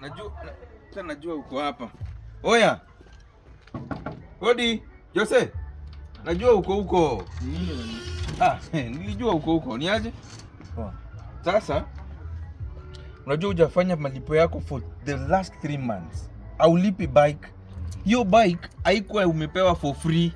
Najua najua uko hapa. Oya. Hodi, Jose. Najua uko huko. Ah, nilijua uko huko. Ni aje? Poa. Sasa unajua hujafanya malipo yako for the last 3 months. Aulipi bike. Hiyo bike haikuwa umepewa for free.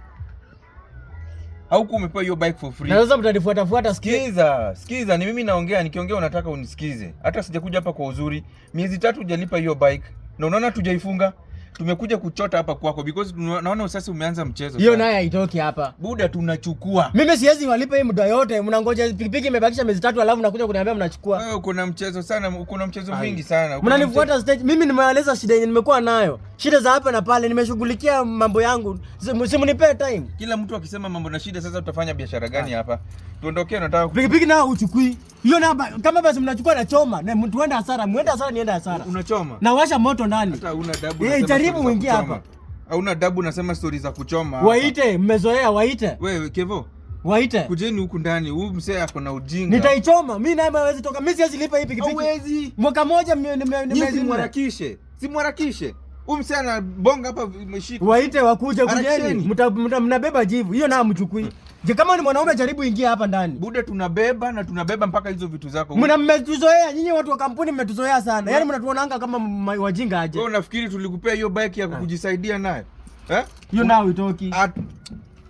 Haukuwa umepewa hiyo bike for free. Na sasa mtanifuatafuata sikia. Sikiza, sikiza, ni mimi naongea, nikiongea unataka unisikize. Hata sijakuja hapa kwa uzuri. Miezi 3 hujalipa hiyo bike. Na unaona tujaifunga. Tumekuja kuchota hapa kwako because naona sasa umeanza mchezo. Hiyo sana. naye haitoki hapa. Buda, tunachukua. Mimi siwezi walipa hii muda yote. Mnangoja pikipiki imebakisha miezi 3 alafu nakuja kuniambia mnachukua. Wewe uko na mchezo sana, uko na mchezo mingi sana. Uko na Mnanifuata stage. Mimi nimeeleza shida yenye nimekuwa nayo. Shida za hapa na pale, nimeshughulikia mambo yangu. Si mnipee time. Kila mtu akisema mambo na shida, sasa tutafanya biashara gani hapa? Tuondokee, nataka Pikipiki nao uchukui. Hiyo na kama basi mnachukua na choma, na tuende hasara, muende hasara niende hasara. Unachoma. Na washa moto ndani. Hata huna adabu. Eh, Unasema jaribu story za mwingie kuchoma. hapa. Hauna adabu, nasema stori za kuchoma hapa. Waite, mmezoea waite. Wewe Kevo, Waite. kujeni huku ndani. Huyu mzee ako na ujinga. Nitaichoma. Mimi naye hawezi toka. Mimi siwezi lipa hii pikipiki. Hauwezi. Mwaka moja Nyinyi miezi 4. simharakishe. Simharakishe. Huyu mzee anabonga hapa imeshika. Waite wakuje, kujeni. Harakisheni. Mnabeba jivu. Hiyo nayo mchukui. Je, kama ni mwanaume jaribu ingia hapa ndani. Buda, tunabeba na tunabeba mpaka hizo vitu zako. Mna mmetuzoea nyinyi watu wa kampuni, mmetuzoea sana. Yaani mnatuonanga kama wajinga aje. Wewe unafikiri tulikupea hiyo bike ya kujisaidia nayo? Eh? Hiyo nayo itoki.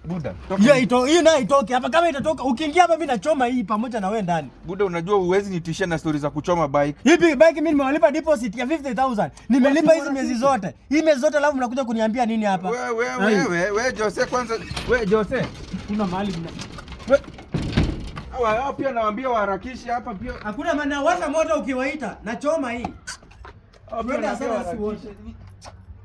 Buda, toka. Hiyo nayo itoki. Hapa kama itatoka, ukiingia hapa mimi nachoma hii pamoja na wewe ndani. Buda, unajua huwezi nitishia na stori za kuchoma bike. Hii bike mimi nimewalipa deposit ya 50,000. Nimelipa hizi miezi zote. Hii miezi zote alafu mnakuja kuniambia nini hapa? Wewe Ai. wewe wewe Jose kwanza. Wewe Jose. Kuna mahali mna. We. Hawa hawa pia nawaambia waharakishe hapa pia. Hakuna maana washa moto ukiwaita, nachoma hii. Hawa pia Twende nawaambia hasara si waharakishe. wote.